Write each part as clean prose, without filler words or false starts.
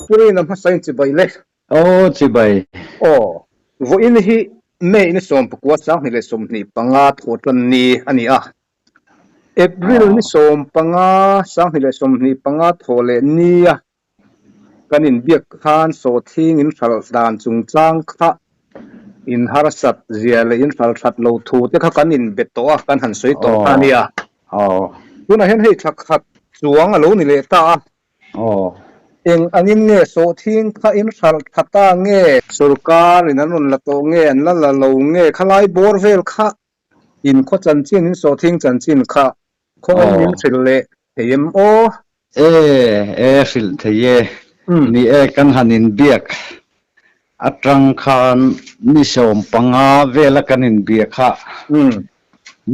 Purina hmasa in chibai le. Aw chibai. Aw, vawiin hi May ni 19 2025 thawhtan ni a ni a. April ni 15 2025 thawh leh nia kan inbiak khan sawhthing in hralh dan chungchang kha in harsat zia leh in hralh that lo thu te kha kan inbe tawh a, kan han sawi tawh kha a nia. Tunah hian hei thla khat chuang a lo ni leh ta a. Eng angin nge sawhthing kha in hralh tha ta nge? Sorkar in an rawn la tawh nge an la la lo nge? Khalai bawr vel kha In khaw chanchin, in sawhthing chanchin kha khawngaih min hrilh leh thei em aw? E, e hrilh thei e. Ni e, kan han inbiak atang khan ni 15 vela kan inbiak kha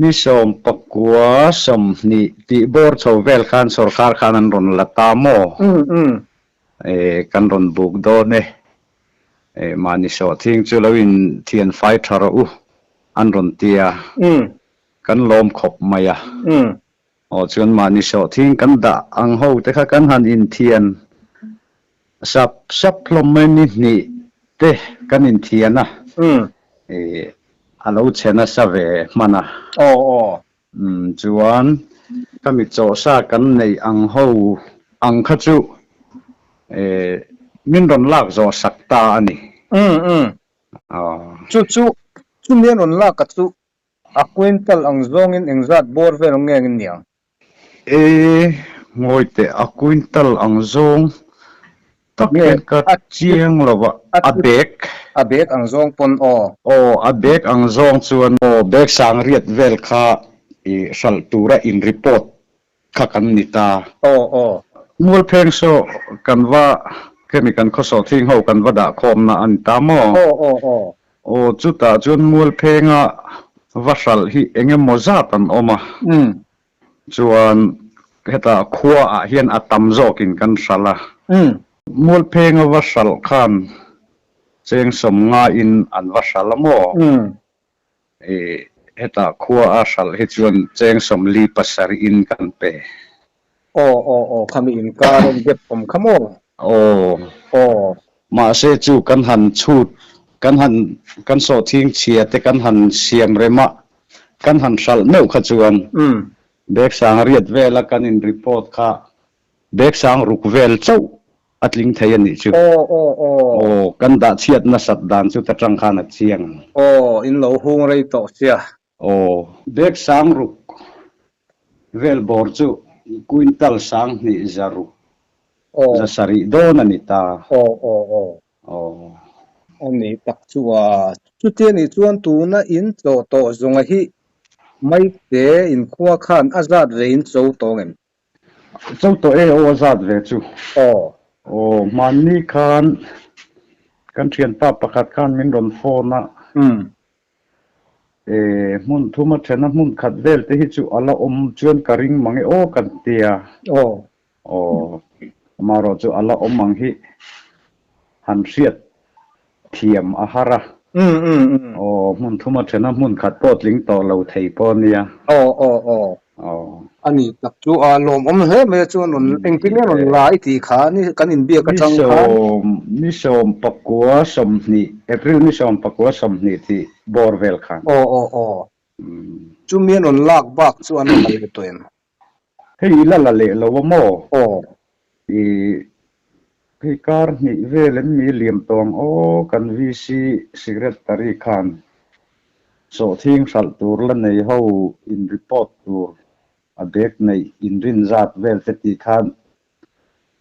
ni 19 20 tih bawr chho vel khan sorkar khan an rawn la ta maw? E, kan rawn buk dawn e. E, mahni sawhthing chu lo in thian fai tha rawh u an rawn ti a, kan lawm khawp mai a. Aw chuan mahni sawhthing kan dah ang ho te kha kan han inthian sap sap hlawm mai ni hnih te kan inthian a, e, a lo chhe nasa ve hman a. Chuan khami chawhsa kan neih ang ho ang kha chu min rawn lak zawh sak ta a ni. Chu chu chumi an rawn lak a chu a quintal ang zawngin engzat bawr vel nge ang niang? E, ngawi teh a quintal ang zawng tak hian ka chiang lo va, a bag. A bag ang zawng pawn aw. Aw, a bag ang zawng chuan aw, bag sangriat vel kha i hralh tura in report kha kan ni ta. Aw, aw. Mualpheng saw kan va khemi kan khawsawh thing ho kan va dah khawmna a ni ta maw? Aw, aw, aw. Aw, chutah chuan Mualphenga va hralh hi eng emaw zat an awm a. Chuan hetah khuaah hian a tam zawkin kan hralh a. Mualphenga va hralh khan cheng 50 in an va hralh a maw? I hetah khua a hralh hi chuan cheng 47 in kan pe. Aw aw aw khami inkar a gap awm kha maw? Aw. Aw. Mahse chu kan han chhut, kan han kan sawhthing chhia te kan han siam rem a, kan han hralh meuh kha chuan bag sang riat vela kan in report kha bag sang ruk vel chauh a tling thei a nih chu. Aw aw aw. Aw, kan dah chhiat nasat dan chu ta tang khan a chiang ang. Aw, in lo hung rei tawh sia. Aw, bag sang ruk vel bawr chu quintal 2,100 170 dawn a ni ta. Aw aw aw. Aw. A ni tak chu a. Chutia nih chuan tuna in tlawh tawh zawnga hi Maite inkhua khan a zat ve in cho tawng em? Cho tawh e aw a zat ve chu. Aw. Aw, hmanni khan kan thianpa pakhat khan min rawn phone a. E, hmun thuma thena hmun khat vel te hi chu a la awm chuan ka ring mang e aw kan tia. Aw. Aw, amaherawh chu a la awm ang hi han hriat thiam a har a. Aw, hmun thuma thena hmun khat pawh tling tawh lo thei pawh a nia. Aw, aw, aw. Aw. A ni tak chu a lawmawm hle mai a chuan rawn engtin nge rawn la i tih kha ni kan inbiak atang khan. Ni 19 20, April ni 19 20 tih bawr vel khan. Aw, aw, aw. Chumi an rawn lak bak chu an rawn la leh tawh em? Hei i la la leh lo a maw? Aw. I hei kar hnih vel em mi liam tawh ang aw kan VC Secretary khan sawhthing hralh tur la nei ho in report tur a bag neih in rin zat vel te tih khan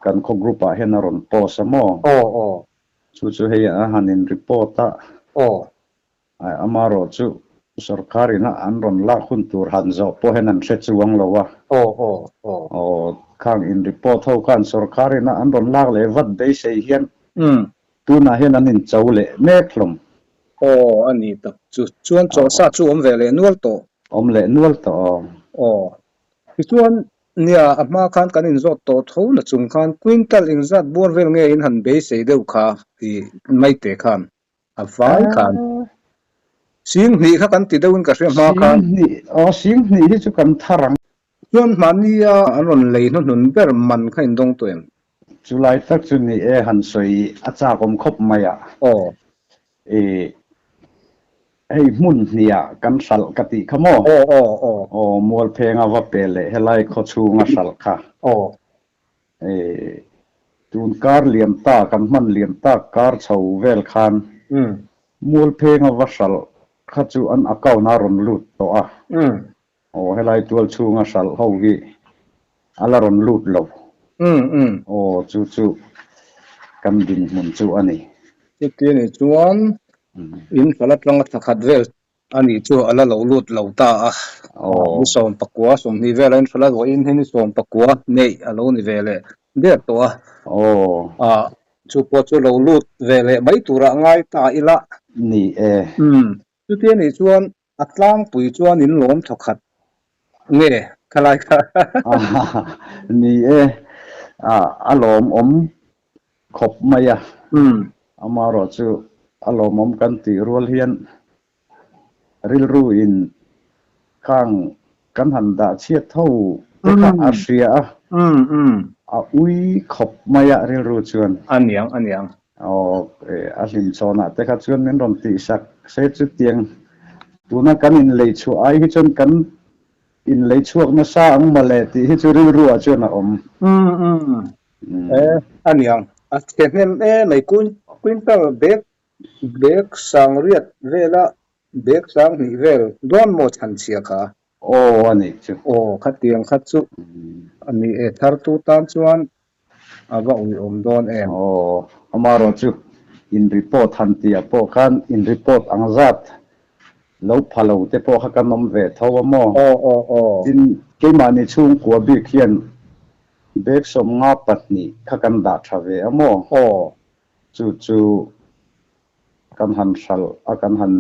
kan khaw group ah hian a rawn post a maw? Aw aw. Chu chu hei a han in report a. Aw. Amaherawh chu sorkar ina an rawn lak hun tur han zawh pawh hian an hre chuang lo a. Aw aw aw. Aw, khang in report ho khan sorkar ina an rawn lak leh vat beisei hian tunah hian an incho leh mek hlawm. Aw, a ni tak chu. Chuan chawhsa chu awm ve leh nual tawh. Awm leh nual tawh aw. Aw. Tichuan, nia, a hma khan kan inzawt tawh tho na chung khan quintal engzat buar vel nge in han beisei deuh kha i maite khan. A vai khan. 20,000 kha kan ti deuhin ka hria hma khan. 20,000, aw 20,000 hi chu kan thar ang. Chuan mahnia an rawn lei hnuhnun ber man kha in dawng tawh em? Chulai tak chu ni e, han sawi a chakawm khawp mai a. Aw. I hei hmun hniah kan hralh ka tih kha maw? Aw aw aw. Aw, Mualphenga va pe leh helai khawchhunga hralh kha. Aw. I tun kar liam ta, kan hman liam tak kar chho vel khan Mualphenga va hralh kha chu an account a rawn lut tawh a. Aw, helai tual chhunga hralh ho hi a la rawn lut lo. Aw, chu chu kan dinhmun chu a ni. Chuti a nih chuan in hralh atanga thla khat vel a nih chu a la lo lut lo ta a. Ni 19, 20 vel a in hralh a, vawiin hi ni 19 neih a lo ni ve leh der tawh a. Aw. Chu pawh chu lo lut ve leh mai turah ngai ta ila. Ni e. Chuti a nih chuan A tlangpui chuan in lawm thawkhat nge khalai kha? Ni e, a lawmawm khawp mai a. Amaherawh chu a lawmawm kan tih rual hian rilru in khang kan han dah chhiat tho te kha a hria a, a ui khawp mai a rilru chuan. A niang, a niang. Aw, a hlimchhawnah te kha chuan min rawn tihsak se chutiang tuna kan inlei chhuah ai hi chuan kan inlei chhuak nasa ang mawle tih hi chu rilru ah chuan a awm. Umm umm e a niang a chhe hnem em mai quintal bag bag sangriat vela bag sanghnih vel dawn maw chhan chhia kha. Aw a nih chu. Aw khatiang kha chu a ni e thartu tan chuan A va uiawm dawn em? Aw, amaherawh chu in report han tih ah pawh khan in report ang zat lo pha lo te pawh kha kan awm ve tho a maw? Aw, aw, aw. Tin, keimahni chhungkua bik hian bag 52 kha kan dah tha ve a maw? Aw. Chu chu kan han hralh a, kan han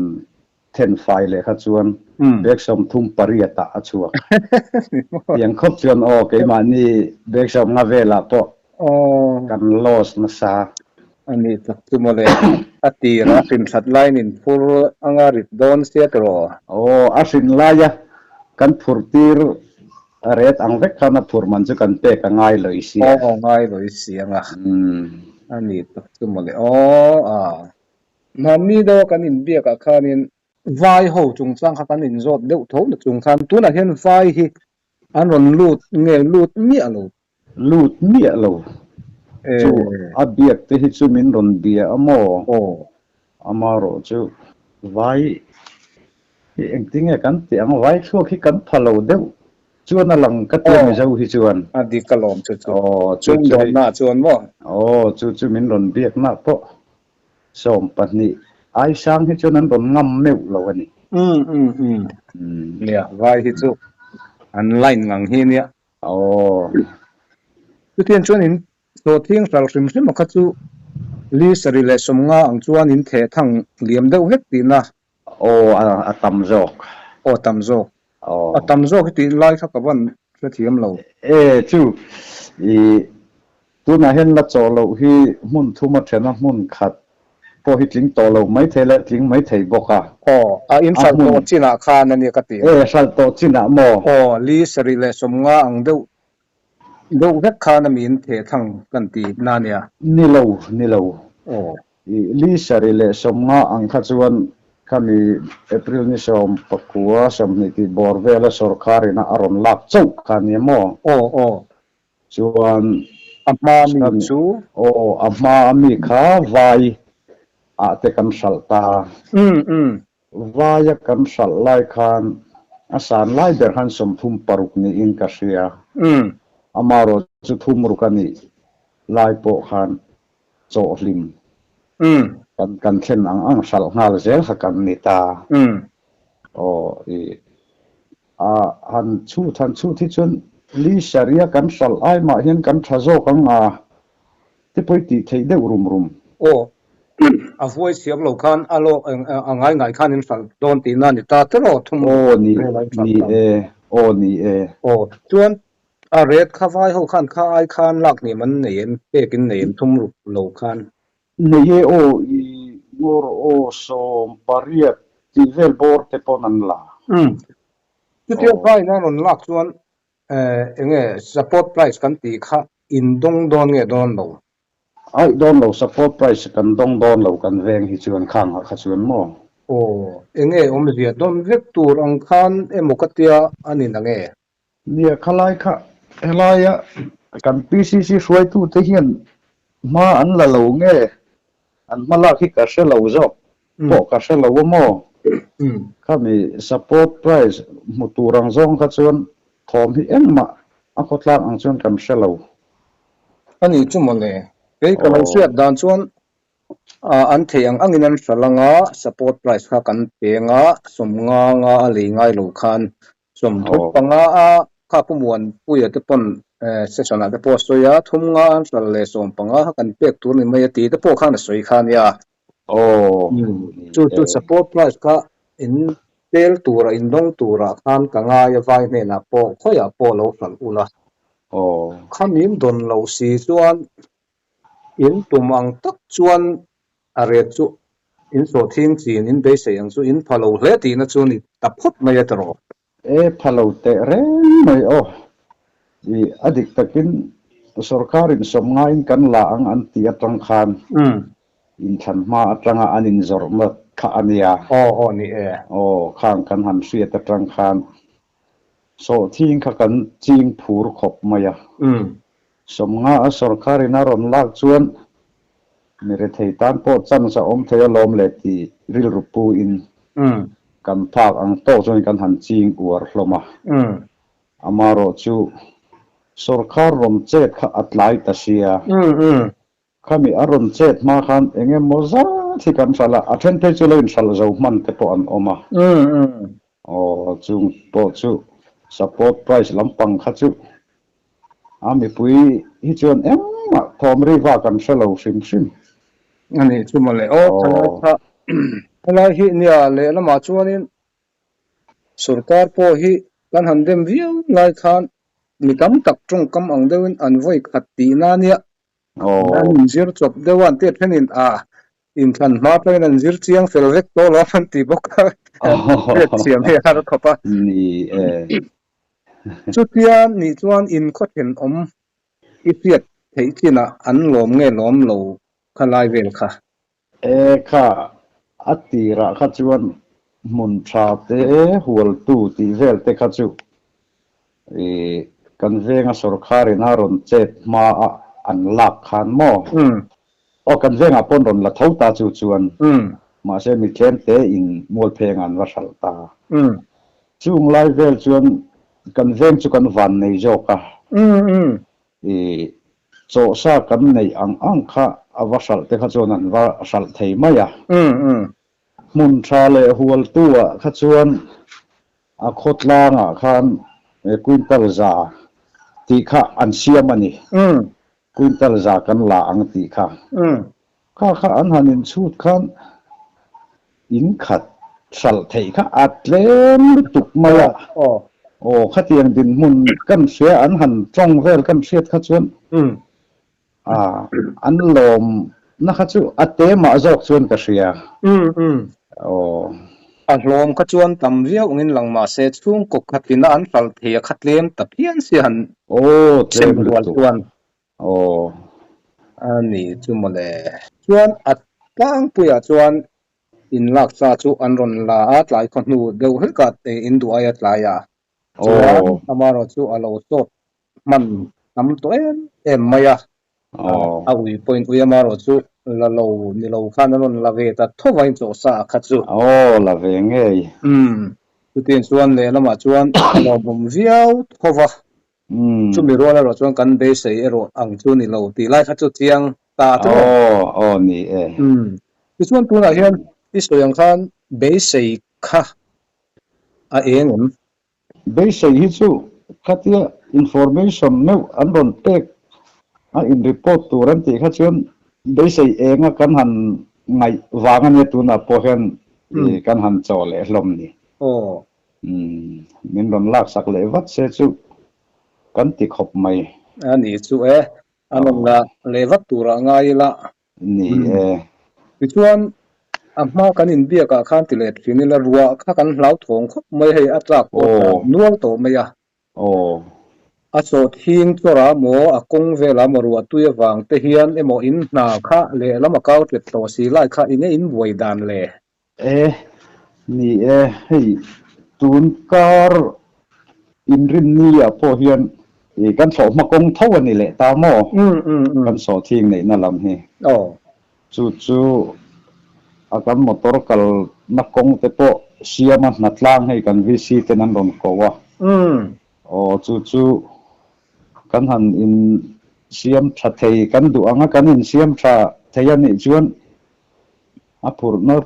Thenfai leh kha chuan bag 38 ah a chhuak. Tiang khawp chuan aw keimahni bag 50 velah pawh kan loss nasa. A nih tak chu mawle, a tir a hrin that laiin in phur anga rit dawn sia tiraw? Aw, a hrin laia kan phur tir ret ang vek khan a phur man chu kan pek a ngai lo i sia. Aw, ngai lo i sia anga. A nih tak chu mawle, aw a. Mahni deuha kan inbiakah khanin vai ho chungchang kha kan inzawt deuh tho na chung khan tunah hian vai hi an rawn lut nge lut miah lo? Lut miah lo. Chu a biak te hi chu min rawn bia a maw? Aw. Amaherawh chu vai hi engtinge kan tih ang? Vai thluak hi kan pha lo deuh chuan a lang ka tia Mizo hi chuan. A dik alawm chu chu. Aw chu chu hei. Sumdawnna chuan maw? Aw chu chu min rawn biakna pawh 12 ai sang hi chuan an rawn ngam meuh lo a ni. Umm umm umm. Nia, vai hi chu an line ngang hi nia. Aw. Chutiang chuan in hlawhtling hral hrim hrim a kha chu li 75 ang chuan in theh thang liam deuh vek tihna. Aw, a tam zawk. Aw, tam zawk. Aw. A tam zawk hi tih lai kha ka van hrethiam lo. E, chu i tunah hian la chawh loh hi hmun thum a then a, hmun khat pawh hi tling tawh lo mai thei la tling mai thei bawk a. Aw, a in hralh tawh chinah khan a nia ka ti. E, hralh tawh chinah maw? Aw, li 75 ang deuh deuh vek khan a mi in theh thang kan ti na nia. Ni lo, ni lo. Aw. I li 75 ang kha chuan khami April ni 19 20 tih bawr vela sorkar ina a rawn lak chauh kha a nia maw? Aw, aw. Chuan A hma mi chu? Aw, a hma a mi kha vai ah te kan hralh ta. Umm, umm. Vaia kan hralh lai khan a san lai ber khan 36 niin ka hria. Umm. Amaherawh chu 36 a nih lai pawh khan chawhhlim kan kan thlen ang ang hralh nghal zel kha kan ni ta. Aw i a han chhut han chhut hi chuan li saria kan hralh ai mah hian kan tha zawk ang a te pawh i tih theih deuh rum rum. Aw a vuai siam lo khan a lawk a ngai ngai khan in hralh dawn tihna a ni ta tiraw thum Aw ni ni e aw ni e. Aw chuan A ret kha vai ho khan kha ai khan lak hniam an nei em, pek in nei em thum ruk lo khan. Nei e aw i ngawr aw 18 tih vel bawr te pawn an la. Umm. Chutia vai in a rawn lak chuan Eng nge support price kan tih kha in dawng dawn nge dawn lo? Aih dawn lo, support price kan dawng dawn lo kan veng hi chuan khang ah kha chuan maw? Aw, eng nge awmzia dawn vek tur ang khan emaw ka tia a ni na nge? Nia, khalai kha helaia kan PCC hruaitute hian hma an la lo nge an hma lak hi ka hre lo zawk pawh ka hre lo a maw? Khami support price hmu tur ang zawng kha chuan thawm hi engmah a khawtlang ang chuan kan hre lo. A nih chu mawle, kei ka lo hriat dan chuan an thei ang angin an hral anga support price kha kan peng a, sawmnga nga a lei ngai lo khan Sawmthum panga a kha Pu Muanpuia te pawn session ah te pawh a sawi a, thum nga an hral leh sawm panga kha kan pek tur ni mai a ti te pawh khan a sawi kha a nia. Chu chu support price kha in tel tura in dawng turah khan ka ngai a vai hnenah pawh khawiah pawh lo hral ula. Kha mim dawn loh si chuan in tum ang tak chuan A ret chu in sawhthing chin in beisei ang chu in pha lo hle tihna chu ni ta phawt mai a tawrh. E pha lo teh reng mai aw. I a dik takin sorkar in sawm ngaiin kan la ang an tih atang khan inthlan hma atanga an inzawrhna kha a nia. Aw aw ni e. Aw khang kan han hriat atang khan sawhthing kha kan ching phur khawp mai a. Sawmnga a sorkar in a rawn lak chuan mi rethei tan pawh chance a awm thei alawm le tih rilru pu in kan phak ang tawk chuan kan han ching uar hlawm a. Amarawh chu sorkar rawn chet kha a tlai ta sia. Khami a rawn chet hma khan eng emaw zat hi kan hralh a, a then phei chu lo inhralh zo hman te pawh an awm a. Aw, chung pawh chu support price lampang kha chu a mipui hi chuan engmah thawm ri vak an hre lo hrim hrim. A nih chu mawle. Aw, thalai kha helai hi nia lehlamah chuanin sorkar pawh hi kan han dem viau lai khan mi tam tak tawngkam ang deuhin an vawi khat tihna nia. An inzir chawp deuh a, an tih thenin a inthlan hma atangin an zir chiang fel vek tawh lo an ti bawk a, hriat thiam hi a har khawp a. Chutia nih chuan inkhaw thenawm i hriat theih chinah an lawm nge lawm lo kha lai vel kha. E kha, a tirah kha chuan hmun tha te, hualtu tih vel te kha chu i kan venga sorkharin a rawn chet hma a an lak khan maw? Aw kan vengah pawn rawn la tho ta chu chuan mahse mi tlem te in mualpheng an va hralh ta. Chung lai vel chuan kan veng chu kan van nei zawk a. I chawhsa kan neih ang ang kha a va hralh te kha chuan an va hralh thei mai a. Hmun tha leh hualtu ah kha chuan a khawtlang ah khan quintal za tih kha an siam a ni. Quintal za kan la ang tih kha. Kha kha an han inchhut khan in khat hralh theih kha a tlem lutuk mai a. Aw khatiang dinhmun kan hria an han tawng vel kan hriat kha chuan an lawm na kha chu a te mah zawk chuan ka hria. Aw. A hlawm kha chuan tam viau angin lang mah se chhungkaw khatin a an hralh thei a kha tlem ta phian sia han sem rual chuan. Aw. A ni chu mawle. Chuan a tlangpuiah chuan in lak sa chu an rawn la a, tlai khaw hnu deuh hlekah in duh aia tlai a. Chuan amaherawh chu a lo sawt hman tam tawh em em mai a. A ui pawhin ui amaherawh chu la lo ni lo khan an rawn la ve ta tho a inchawh sa kha chu. Aw, la ve ngei. Umm, chutiang chuan lehlamah chuan a lawmawm viau tho va. Chumi rual erawh chuan kan beisei erawh ang chu ni lo tih lai kha chu chiang ta chu. Aw, aw ni e. Tichuan tunah hian i sawi ang khan beisei kha a eng em? Beisei hi chu khatia information meuh an rawn pek a in report tur an tih kha chuan beisei enga kan han ngaih vang ania tunah pawh hian kan han chaw leh hlawm ni. Aw. Umm, min rawn laksak leh vat se chu kan ti khawp mai. A ni chu e, a rawn la leh vat turah ngai ila. Ni e. Tichuan, a hma kan inbiakah khan ti leh thin ila, ruah kha kan hlauthawng khawp mai hei, a tlak pawh a tla nual tawh mai a. Aw. A sawhthing chawrah maw, a kawng velah maw ruah tui avang te hian emaw in hna kha lehlam a kau tlet tawh si lai kha enge in buai dan le? E, ni e, hei tun kar inrinni ah pawh hian kan thlawhhma kawng tho a ni leh ta maw? Kan sawhthing neihna lam hi. Chu chu a kan motor kalna kawng te pawh siam a hnatlang hei kan VC ten an rawn ko a. Aw chu chu kan han in siam tha thei kan duh ang a kan in siam tha thei a nih chuan a phurhna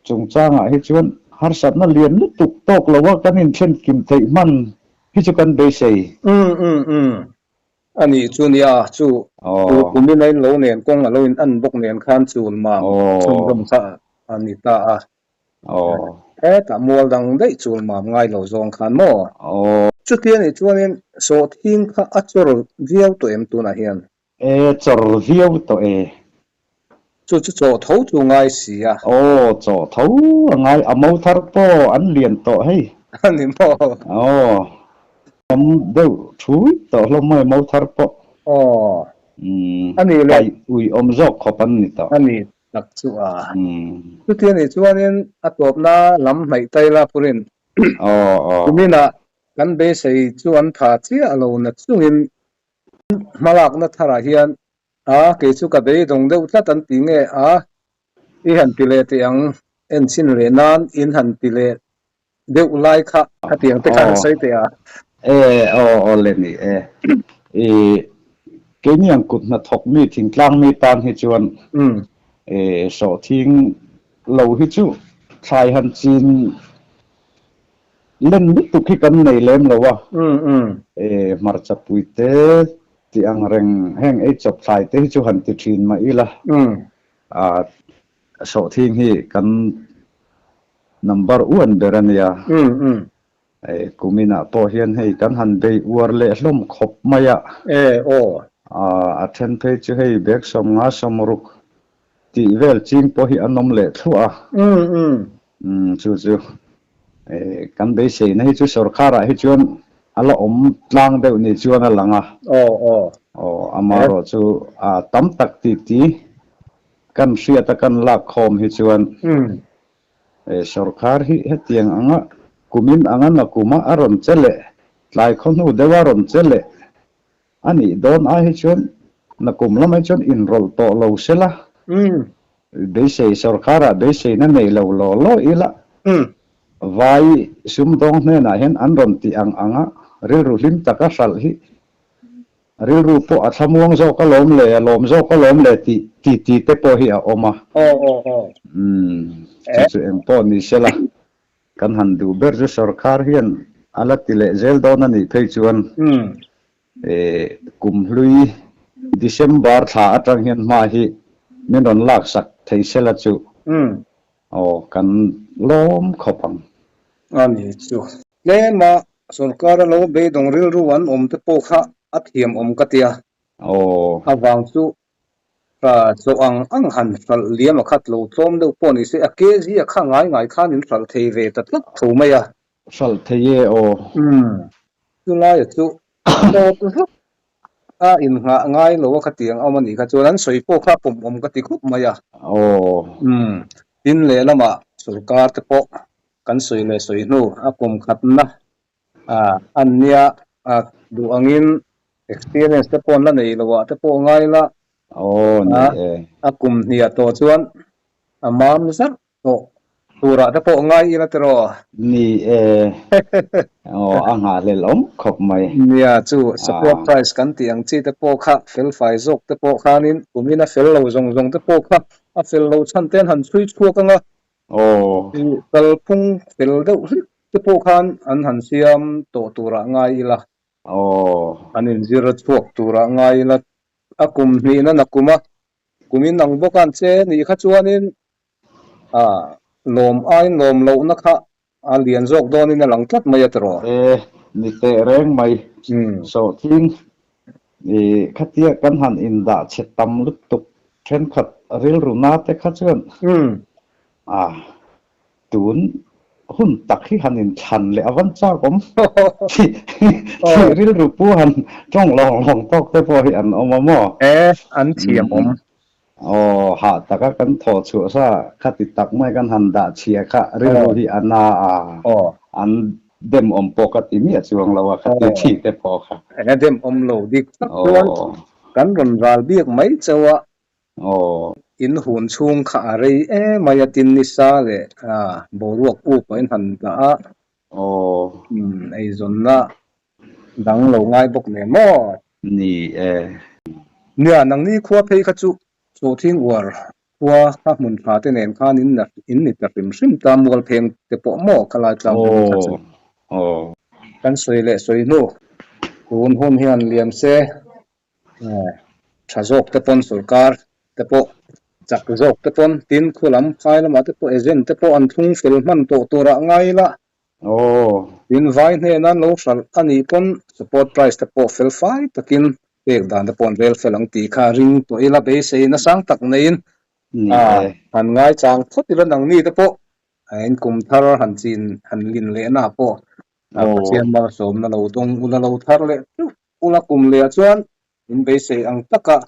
chungchangah hi chuan harsatna lian lutuk tawk lo a kan inthlen kim theih hman hi chu kan beisei. Umm umm umm a nih chu nia chu tu kumin a in lo nen kawng a lo in an bawk nen khan chul mam chhunzawm kha a ni ta a. Hetah mual dang daih chul mam ngai lo zawng khan maw? Chuti a nih chuanin sawhthing kha a chawr viau tawh em tunah hian? E, chawr viau tawh e. Chu chu chaw tho chu ngai si a. Aw, chaw tho a ngai, a mo thar pawh an lian tawh hei. A ni maw? Aw, awm deuh thui tawh hlawm mai mo thar pawh. Aw, a ni le. Paih ui awm zawk khawp an ni tawh. A ni tak chu a. Chuti a nih chuanin a tawpna lam hnaih tai la Purin. Aw, aw. Kuminah kan beisei chu an tha chiah lo na chungin Hmalakna tharah hian a kei chu ka beidawng deuh tlat an ti nge a, i han ti leh teh ang enchhin leh nan in han ti leh deuh lai kha khatiang te kha han sawi teh a. E aw aw le ni e. I keini ang kut hnathawk mi thingtlang mi tan hi chuan e sawhthing lo hi chu thlai han chin Len lutuk hi kan nei lem lo a, e hmarcha pui te tih ang reng heng ei chawp thlai te hi chu han ti thin mah ila, a sawhthing hi kan number uan ber a nia. E kuminah pawh hian hei kan han bei uar leh hlawm khawp mai a, a then phei chu hei bag 50 60 tih vel ching pawh hi an awm leh thluah a. Chu chu kan beiseina hi chu sorkharah hi chuan a la awm tlang deuh ni chuan a lang a. Aw amaherawh chu a tam tak tih ti kan hriat a kan lak khawm hi chuan sorkar hi hetiang anga kumin anga nakuma a rawn che leh tlai khaw hnu deuha rawn che leh A nih dawn ai hi chuan nakum lamah hi chuan inrawlh tawh lo se la, beisei sorkarah beiseina nei lo law law ila, vai sumdawng hnenah hian an rawn tih ang anga rilru hlim taka hralh hi rilru pawh a thlamuang zawk alawm le, a lawm zawk alawm le tih titi te pawh hi a awm a. Chu chu eng pawh ni se la. Kan han duh ber chu sorkar hian a la ti leh zel dawn a nih phei chuan kum hlui December thla atang hian hma hi min rawn laksak thei sela chu aw kan lawm khawp ang. A ni chu. Tlema sorkar a lo beidawng rilru an awm te pawh kha a thiam awm ka tia. Aw. Avang chu Ka chaw ang ang han hralh liam a khat lo tlawm deuh pawh ni se, a kg a kha ngai ngai khan in hralh thei ve ta tlat tho mai a. Hralh thei e aw. Umm. Chulaia chu tawp vek a innghah ngai lo a khatiang awm a nih kha chuan an sawi pawh kha pawm awm ka ti khawp mai a. Aw. Umm. Tin lehlamah sorkar te pawh kan sawi leh sawi hnu a kum khatna an nia duh angin experience te pawh an la nei lo ah te pawh ngai la a kum hniah tawh chuan a mam zarh tawh turah te pawh ngai ila tiraw. Ni e, aw a nghahhlelh awm khawp mai. Nia chu support price kan tih ang chi te pawh kha fel fai zawk te pawh khanin kumin a fel lo zawng zawng te pawh kha a fel lo chhan te an han chhui chhuak ang a. Aw. Kalphung fel deuh hlek te pawh khan an han siam tawh turah ngai ila. Aw. An inzir a chhuak turah ngai ila. A kum hnihna na kum a, kum in ang bawk an che nih kha chuanin a lawm aiin lawm lohna kha a lian zawk dawnin a lang tlat mai a tiraw? E, ni teh reng mai. Sawhthing i khatia kan han indah chhe tam lutuk thenkhat rilru na te kha chuan a tun. hun tak hi han inthlan leh a van chak awm tih tih rilru pu han tawng lawng lawng tawk te pawh hi an awm a maw? E, an thiam awm. Aw, hah taka kan thawh chhuah sa kha ti tak mai kan han dah chhia kha rilru hi a na a, an dem awm pawh ka ti miah chuang lo a kha ti tih te pawh kha. E, dem awm lo dik tak chuan kan rawn ral biak mai chauh a. Aw. In hun chhung kha a rei emai a tin nisa leh boruak up a in han dah a. Aw. Eizawnna dang lo ngai bawk nen maw? Ni e. Nia, nangni khua phei kha chu Sawhthing uar khua kha hmun tha te nen khan in in ni ta hrim hrim ta mual pheng te pawh maw khalai tlang hmun kha chu. Aw. Kan sawi leh sawi hnu tun hun hian liam se Tha zawk te pawn sorkar te pawh chak zawk te pawn tin khu lam phai lamah te pawh agent te pawh an thlung fel hman tawh turah ngai ila. Tin vai hnena an lo hralh a nih pawn support price te pawh fel fai takin pek dan te pawh an rel fel ang tih kha ring tawh ila beisei nasang tak neiin han ngaichang phawt ila nangni te pawh in kum thar han chin han lin lehna pawh Pathian malsawmna lo dawng ula lo thar leh teuh Ula kum leh ah chuan min beisei ang taka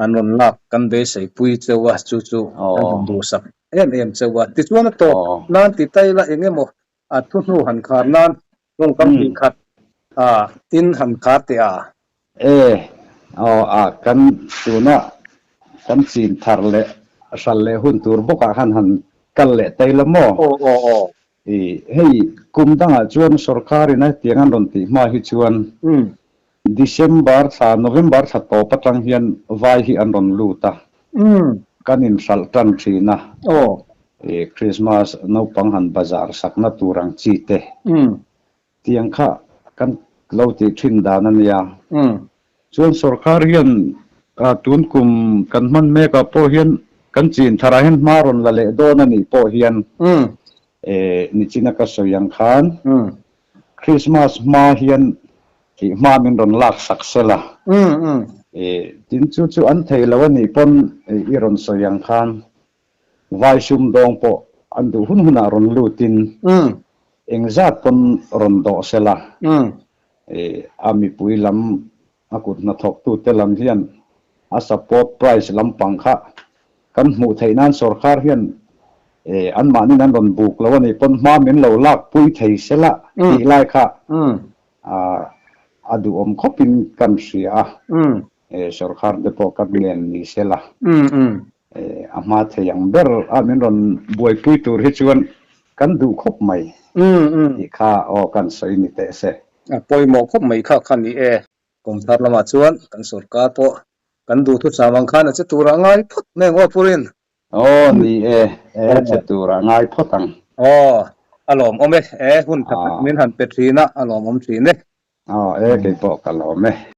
an rawn lak kan beisei pui cheu a, chu chu kan rawn duhsak em em cheu a. Tichuan a tawp nan ti ta ila eng emaw a thu hnu han khar nan tawngkam hnih khat a in han khar teh a. E, aw a kan tuna kan chin thar leh hral leh hun tur bawkah khan han kal leh ta ila maw? Aw aw aw. I, hei kum dangah chuan sorkarin a hetiang an rawn tih hma hi chuan December thla, November thla tawp atang hian vai hi an rawn lut a, kan inhralh tan thin a, i Christmas naupang han bazar sakna tur ang chi te tiang kha kan lo tih thin dan a nia. Chuan sorkar hian tun kum kan hman mekah pawh hian kan chin tharah hian hma rawn la leh dawn a nih pawh hian nichina ka sawi ang khan Christmas hma hian tih hma min rawn lak sak sel a. Tin chu chu an thei lo a nih pawn i rawn sawi ang khan vai sumdawng pawh an duh hun hunah rawn lutin engzat pawn rawn dawh sel a. A mipui lam a kut hnathawktute lam hian a support price lampang kha kan hmuh theih nan sorkar hian anmahnin an rawn buk lo a nih pawn hma min lo lak pui thei sela tih lai kha a duhawm khawpin kan hria a, sorkar te pawh kan ngen ni sela A hma thei ang ber a min rawn buaipui tur hi chuan kan duh khawp mai tih kha aw kan sawi ni teh se. A pawimawh khawp mai kha kha ni e. Kum thar lamah chuan kan sorkar pawh kan duhthusam ang khan a che turah ngai phawt mai ang aw Purin. Aw ni e, e che turah ngai phawt ang. Aw, a lawmawm e, e hun tha tak min han pe thin a, a lawmawm thin e. Aw e, keipawh ka lawm e.